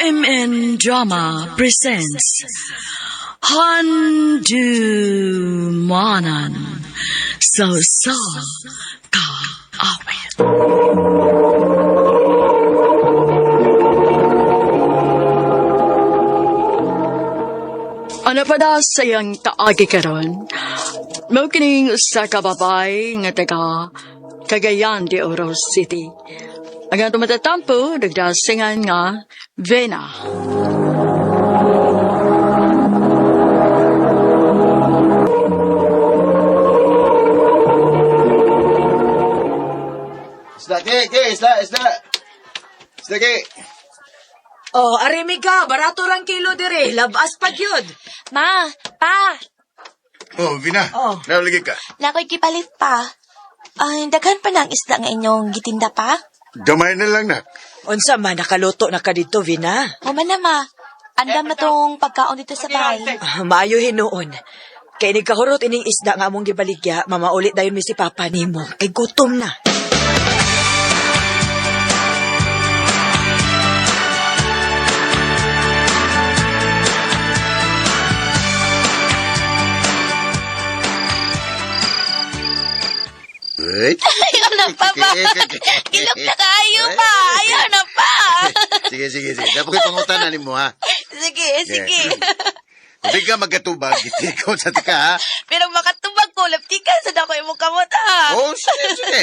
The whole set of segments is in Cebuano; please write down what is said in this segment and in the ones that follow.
RMN Drama presents Handumanan sa Sa Kaawit. Ano pa da sa iyang kaagi karon? Mao kining usa ka babae nga taga Cagayan de Oro City. Ang atong matatampo, nagdasingan nga Vena. Isda, ke, ke, isda, isda. Isda, ke. Oh, arimi ka, barato rang kilo dire, labas pa gyud. Ma, pa, Oh, Vina. Oh. Nauligi ka. nakoy kipalit pa. Ay, daghan pa na ang isda nga inyong gitinda pa. Gamay na lang, nak. Unsa man nakaluto na ka dito, Vina? O man na, ma. Andam na tong pagkaon dito sa bahay. Ah, maayo hinuon. Kay nigkahurot ining isda nga among gibaligya, mamauli dayon mi si Papa nimo. Kay gutom na. Ay. Ayaw na pa, pa. Ilok na kayo pa. Ayaw na pa. Sige, sige, sige. Dapat ko'y pangutanan nimo, ha? Sige, sige. Kung di ka magkatubag, ikaw sa tika, ha? Pero makatubag ko, laptikan sa dako imong kamot, ha. Oh, sige, sige.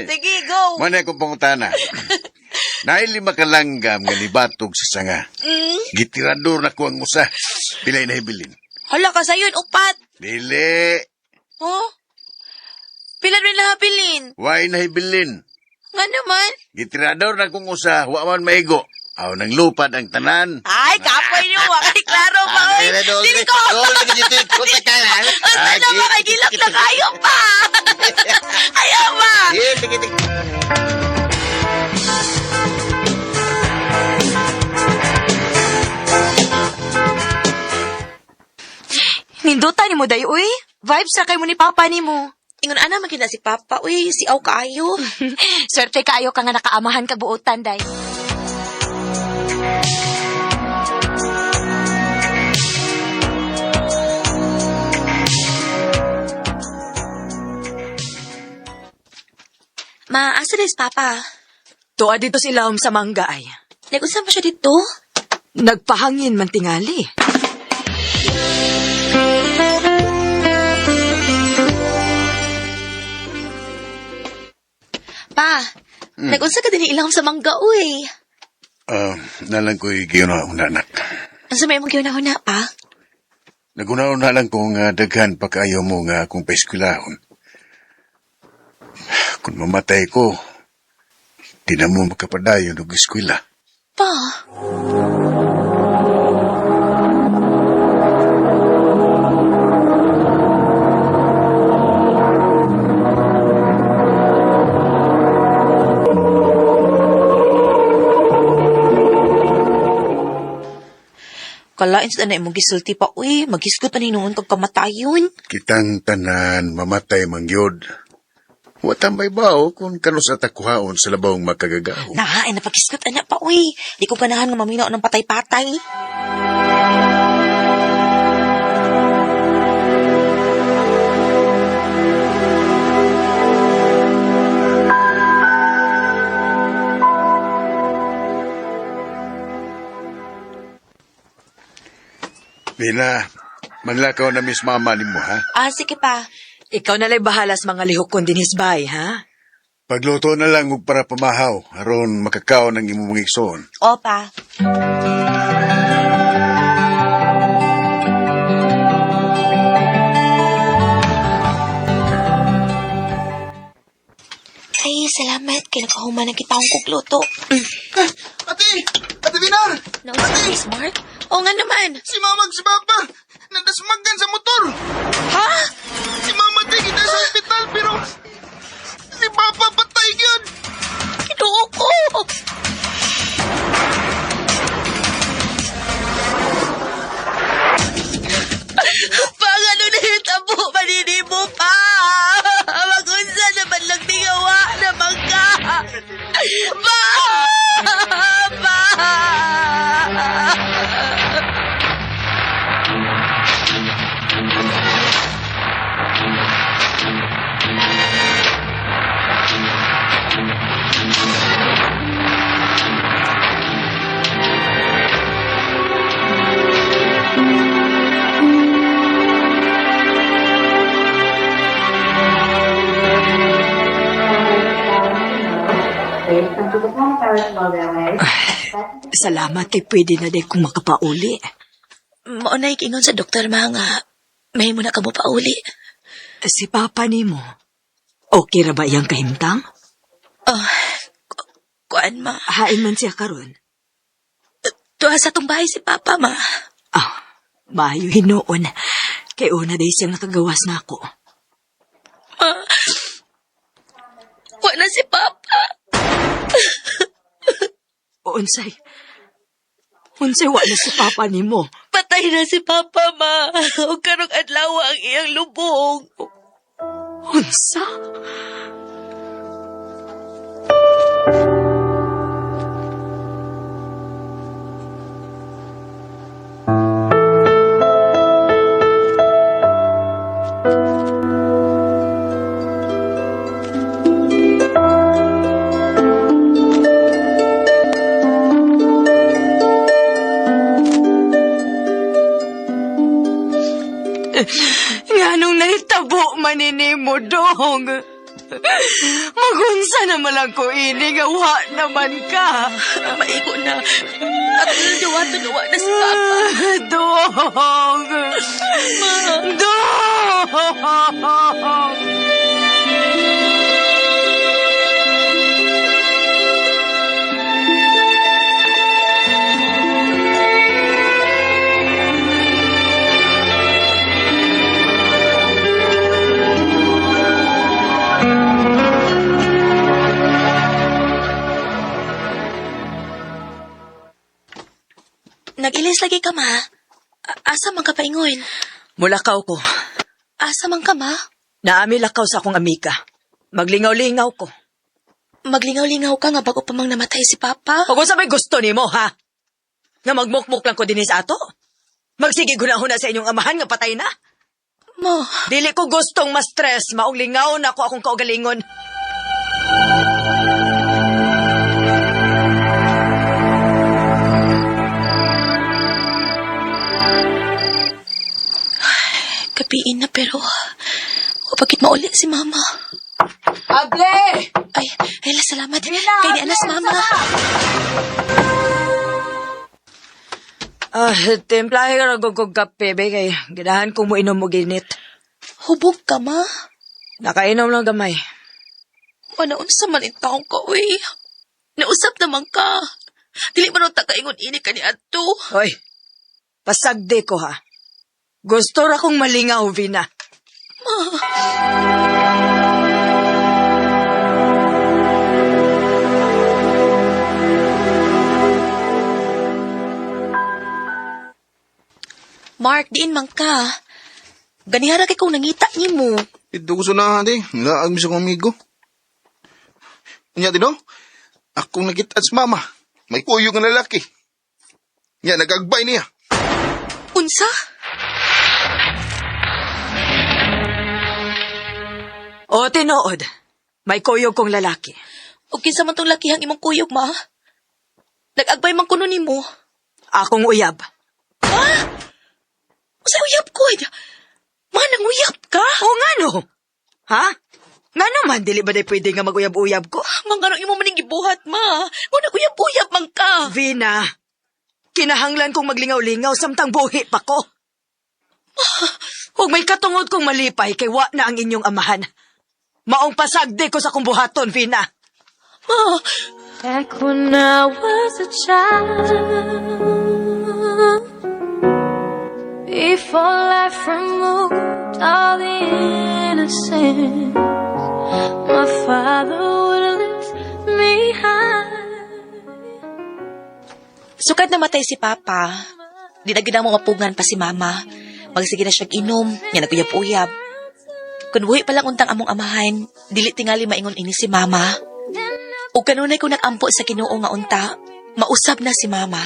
Sige, go. Muna akong pangutana. Naili makalanggam nga nibatog sa sanga. Gitirador na ko ang usa. Pilay na hibilin. Hala ka sayon, upat. Dili. Oh? Pila rin nahabilin. Way na hibilin. Nga naman. Gitirador na kong usa. Wa man maigo. Aw, nang lupad ang tanan. Ay, kapoy niyo. Wakay klaro pa, oy. Dili ko. Basta na ba, kay gilak na kayo pa. Ayaw ba? Ninduta ni mo day, uy. Vibes ra kay mo ni Papa ni mo. Ingon ana man kina si Papa, uy, si aw kaayo. Swerte kaayo ka nga nakaamahan kag buotan, day. Ma, asa na si Papa? Tuwa dito sila sa mangga ay. Nag-unsa pa siya dito? Nagpahangin man tingali. Pa, nag-unsa ka din ilahom sa mangga, uy. Ah, nalang ko'y giyuna-una, anak. Unsa may imong gihuna-huna pa? Naguna-una lang ko nga daghan pa kaayo mo nga akong paeskwelahon. Kung mamatay ko, di na mo makapadayon og eskwela. Pa, Kalain sa na imong gisulti pa, uy, magisgot ani noon kag kamatayon. Kitang tanan, mamatay man gyud. Wa may bao kung kanus at kuhaon sa labawng makagagaw. Na, ay napagisgot ana pa, uy. Di ko ganahan nga maminaw ng patay-patay. Nina, manlakaw na miss mama nimo ha. Ah, sige pa. Ikaw na lay bahala sa mga lihok kon dinhis bay, ha? Pagluto na lang og para pamahaw aron makakaon ang imong mga igsoon. O pa. Ay, salamat. Kay nakahuman ang kita akong kugluto. Ate! Ate Binar! No, si Mark? Oo nga naman. Si Mama ug si Papa! Nadasmagan sa motor! Ha? Si Mama di kita sa ospital pero si Papa patay yun! Kinuo ko! Pangano na yung tabo, maninimo pa! Magunsa naman lang tingawa naman ka! Pa! Pa! Salamat kay pwede na day kung makapauli. Mao na ingon sa doktor ma nga may mo na kamo pauli. Si Papa nimo. Okay ra ba iyang kahimtang? Oh, kuan ma. Hain man siya karon. Tuwa sa tong bahay si Papa ma. Ah, maayo hinuon. Kay una day siyang nakagawas na ako. Ma, wa na si Papa. Unsay. Unsay wa na si Papa nimo. Patay na si Papa ma. O karong adlaw ang iyang lubong. Unsa? Nganong nahitabo maninimo dong? Magunsa naman lang ko ini nga wa naman ka. Maigo na. At duwa wa na si Papa. Dong! Dong! Nag-ilis lagi ka, ma. Asa man ka paingon? Mulakaw ko. Asa man ka, ma? Naami lakaw sa akong amika. Maglingaw-lingaw ko. Maglingaw-lingaw ka nga bago pa mang namatay si Papa. Kung sa may gusto nimo, ha? Nga magmukmuk lang ko dinhi sa ato? Magsige gunahon na sa inyong amahan nga patay na? Ma, Dili ko gustong ma-stress, maong lingaw na ako akong kaugalingon. kapiin na pero kapagit mauli si Mama. Able! Ay, ay la, salamat. Kay di anas, Mama. Ah, timplahe ka na kape, be, kay ganahan kong moinom mo ginit. Hubog ka, ma. Nakainom lang gamay. Wala unsa man in taong ka, uy. Nausap naman ka. Dili man ta kaingon ini ka ni adto. Hoy, pasagdi ko ha. Gusto ra kong malingaw, Vina. Ma. Mark, diin man ka. Ganihara kay kong nangita nimo. Ito ko sunahan di. Laag mi sa kong amigo. Unya di no? Akong nakita sa mama. May kuyog nga lalaki. Nya, nagagbay niya. Unsa? O, tinuod. May kuyog kong lalaki. O kinsa man tong lakihang imong kuyog, ma? Nag-agbay man kuno nimo. Akong uyab. Usa uyab ko. Ma, nanguyab ka? O nga no? Ha? Nga naman, dili ba day pwede nga mag-uyab-uyab ko? Manganong imo maning gibuhat, ma? Mo naguyab-uyab man ka. Vina, kinahanglan kong maglingaw-lingaw samtang buhi pa ko. Ug may katungod kong malipay kay wa na ang inyong amahan. Maong pasagdi ko sa kong buhaton, Vina. Ma, Back when I was a child, before life removed all the innocence, my father would lift me high. Sukad namatay si Papa, di na gid mo mapugngan pa si Mama. Magsige na siyang inom, nga naguyab-uyab. Kun buhi pa lang untang among amahan, dili tingali maingon ini si Mama. Ug kanunay ko nag-ampo sa Ginoo nga unta, mausab na si Mama.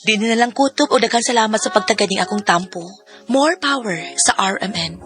Di na lang kutob o daghan salamat sa pagtagad ning akong tampo. More power sa RMN.